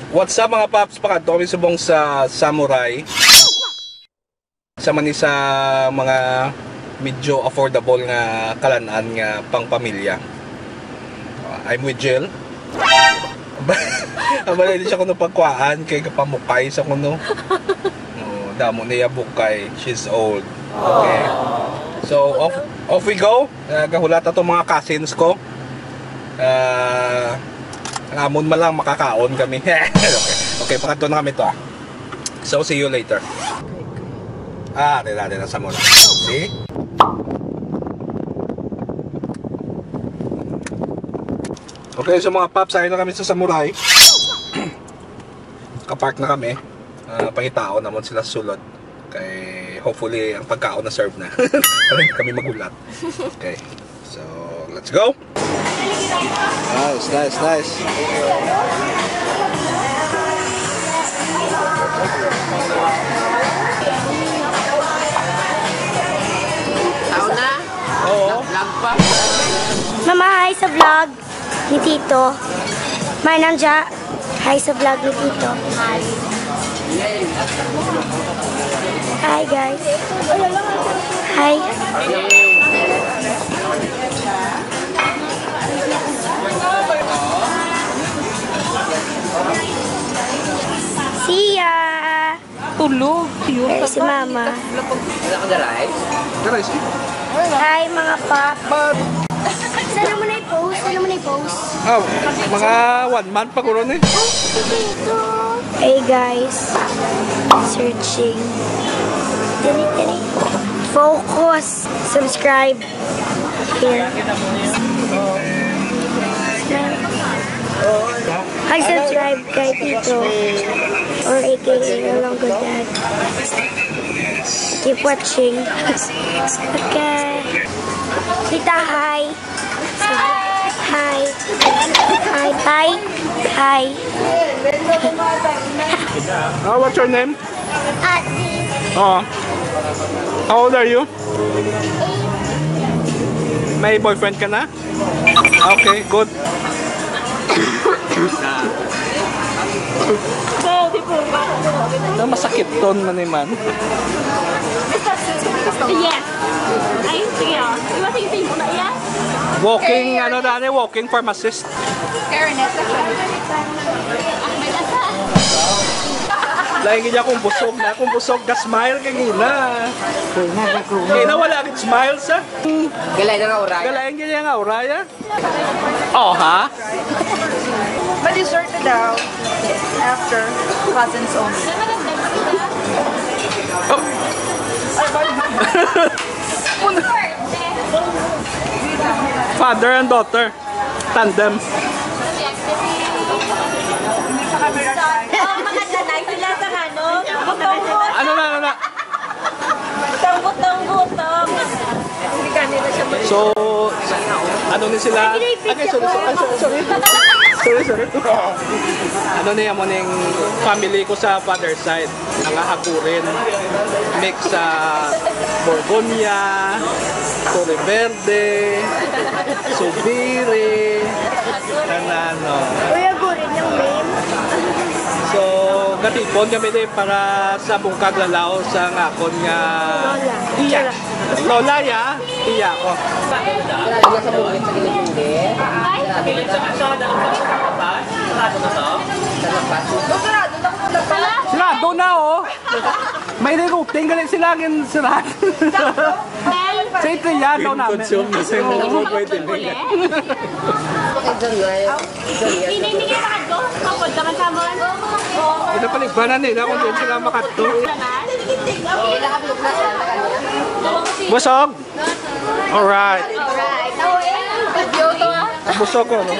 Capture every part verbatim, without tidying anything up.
What's up, mga paps? Pakadto kami subong sa Samurai. Sa man ni sa mga medyo affordable nga kalan-an nga pang pamilya. Uh, I'm with Jill. Aba, hindi siya kuno pagkuhaan kay kapamukay sa kuno. Oh, damo niya bukay. She's old. Okay. So, off, off we go. Uh, gahulat ato mga cousins ko. Ah, ang amon man lang makakaon kami. Okay, pakadto na kami to, ah. So, see you later. Ah, dila, dila sa mall. See? Okay, so mga paps, ayun na kami sa Samurai. Kapark na kami. Ah, pangitaon namon sila sulod. Kay hopefully ang pagkaon na serve na. Para hindi kami magulat. Okay. So, let's go. Nice, nice, nice. Tao na? Oo. Vlog pa. Mama, hi sa vlog ni Tito. Manang Ja, hi sa vlog ni Tito. Hi. Hi, guys. Hi. See ya! Tulog. Yun, Eh, si Mama. Wala ka garay? Garay, si Hi, mga pop. Saan mo na i-post? Saan mo na i-post? Oh, mga one month pa ko ron eh. Hey guys, searching. Dali, dali. Focus. Subscribe. Here. Hi, subscribe kay Tito or A K A Alongo Dad. Keep watching. Okay. Tita, hi. Hi. Hi. Hi. Ah, what's your name? Oh. How old are you? May boyfriend ka na? Okay, good. Na masakit ton man ni man. Yes. Ay, sige, oh. Iwas yung tingin mo na, yes. Walking, ano na, ano, walking pharmacist. Karen, ito. Lain gid akong busog na, akong busog, ga-smile kay gina. Kay na wala gid smile sa. Galay na nga oray. Galain gid nga oray, ah. Oh, ha? Ma-dessert na daw. After, cousins only. Father and daughter. Tandem. Oh, mga danay sila sa ano? Ano na, ano na? Tanggot-tanggot. So, ano ni sila? Okay, sorry, sorry, sorry, sorry. Sorry, sorry. Ano ni amo ning family ko sa father side? Mga Hakurin. Mix sa Borgonya, Torre Verde, Subiri, kanano. Uy, agurin yung name. So, gatipon kami din para sa bungkag lalaw sa ngakon nga iya. Lola ya, iya ko. Sila do na oh. May liruting gali sila gin sila. Sa ito ya daw namin. Consume na sa mga pwede. Hindi, hindi kayo makadto. Kapag ka man sa amon. Ito palibanan nila kung doon sila makadto. Busog? Alright. Alright. Oh, eh. Video to, ah. Busog ko, no?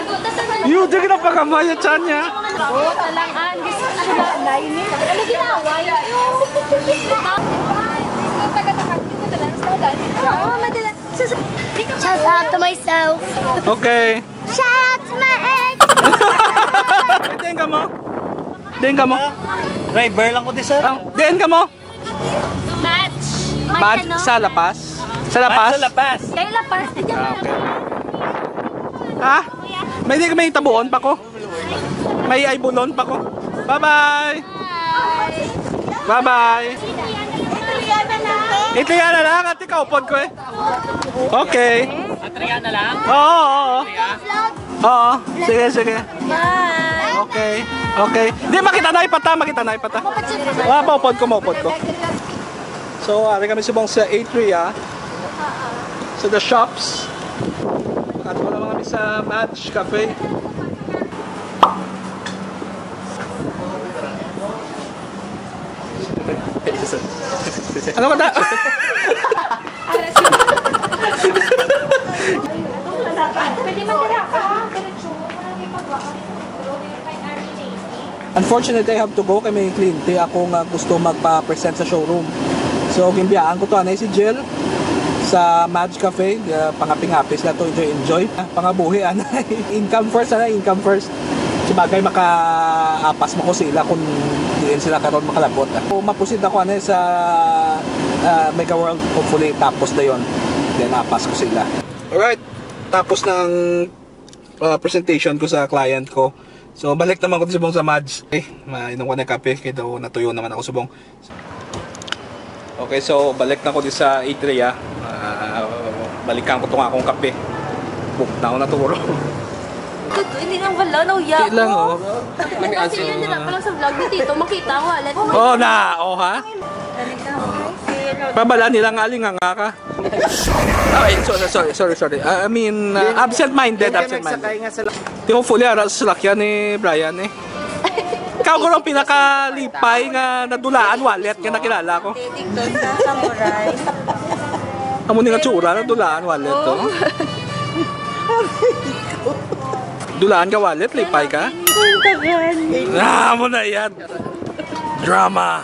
Yo, di kita pakamaya chan niya. Oh, talangan. Gusto ko siya na ini. Ano ginawa niyo? Oo, madala. Shout out to myself. Okay. Shout out to my ex. Diin ka mo? Diin ka mo? Driver lang ko di, sir. Ang, diin ka mo? Match. Match sa La Paz? Sa La Paz? Sa La Paz. Kay La Paz. Ah, okay. Ha? May di ka may tabuon pa ko? May aibulon pa ko? Bye-bye! Bye-bye! Itriana lang, ate, kaupod ko eh. Okay. Atriana lang? Oo, oo. Oo. Sige, sige. Bye. Okay. Okay. Di, makita na ipata, makita na ipata. Wala pa, upod ko, maupod ko. So, ari kami subong sa Atria. So, the shops. At wala mga kami sa Madge Cafe. Ano ka ta? Pwede man kaya ka, diretso. Unfortunately, I have to go kay may kliyente ako nga gusto magpa-present sa showroom. So, ginbiyaan ko to anay si Jill sa Madge Cafe. Ah, pangaping-apis na to, enjoy, enjoy. Ah, pangabuhi, anay. Income first, anay, income first. Sabagay, makaapas mo ko sila kung diin sila karon makalabot. Ah. So, mapusit ako anay sa ah, Mega World. Hopefully, tapos na yon. Then, apas ko sila. Alright, tapos na ang ah, presentation ko sa client ko. So, balik naman ko subong sa Madge. Okay, mainom ko na kape, kay daw natuyo naman ako subong. Okay, so balik na ko di sa Atria. Ah, balikan ko tong akong kape. Buk na ako naturo. Ito, hindi lang wala, no, ya. Di lang, oh. Kasi yun, dira pa lang sa vlog ni Tito, makita ang wallet mo. Oh, na, oh, ha? Pabala nila nga aling nga ka. Ay, sorry, sorry, sorry, sorry. Ah, I mean, ah, absent-minded, absent-minded. Di, hopefully, ara sa salakyan ni Brian eh. Ikaw guro ang pinakalipay nga nadulaan wallet nga nakilala ko. Dating doon sa samurai. Amo ni nga tsura, nadulaan wallet to. Dulaan ka wallet, lipay ka? Ah, mo na yan. Drama.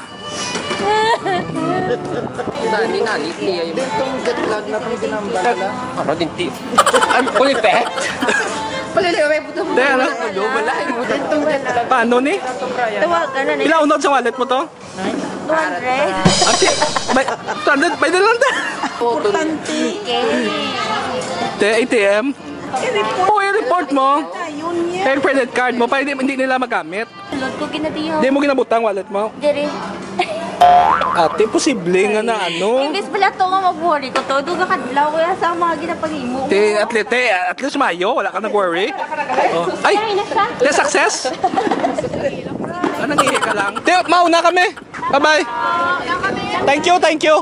Dali, dali, siya yung Dintong jet lag na itong ginambal nila. Ano din ti? Ang full effect? Paliliw, may buto mo. Dahil ano? Wala, wala. Dintong jet lag. Paano ni? Tawagan na ni. Pila unod sa wallet mo to? Two hundred. Ate, may, two hundred, may dalang ta. Importante. Te, A T M. O, i-report mo. Kaya credit card mo, pa hindi, hindi nila magamit. Load ko ginatiyo. Di mo ginabutang wallet mo? Diri. Ate, posible nga na ano. Imbes pala to nga mag-worry ko to. Duga kadlaw kaya sa mga ginapahimo. Te, at least, te, at least mayo, wala ka nag-worry. Oh. Ay, te, success? Ah, nangihi ka lang. Te, mauna kami. Bye-bye. Thank you, thank you.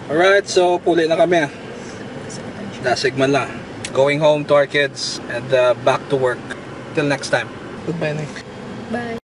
Alright, so puli na kami ah. Dasig man lang. Going home to our kids and uh, back to work. Till next time. Goodbye, Nick. Bye.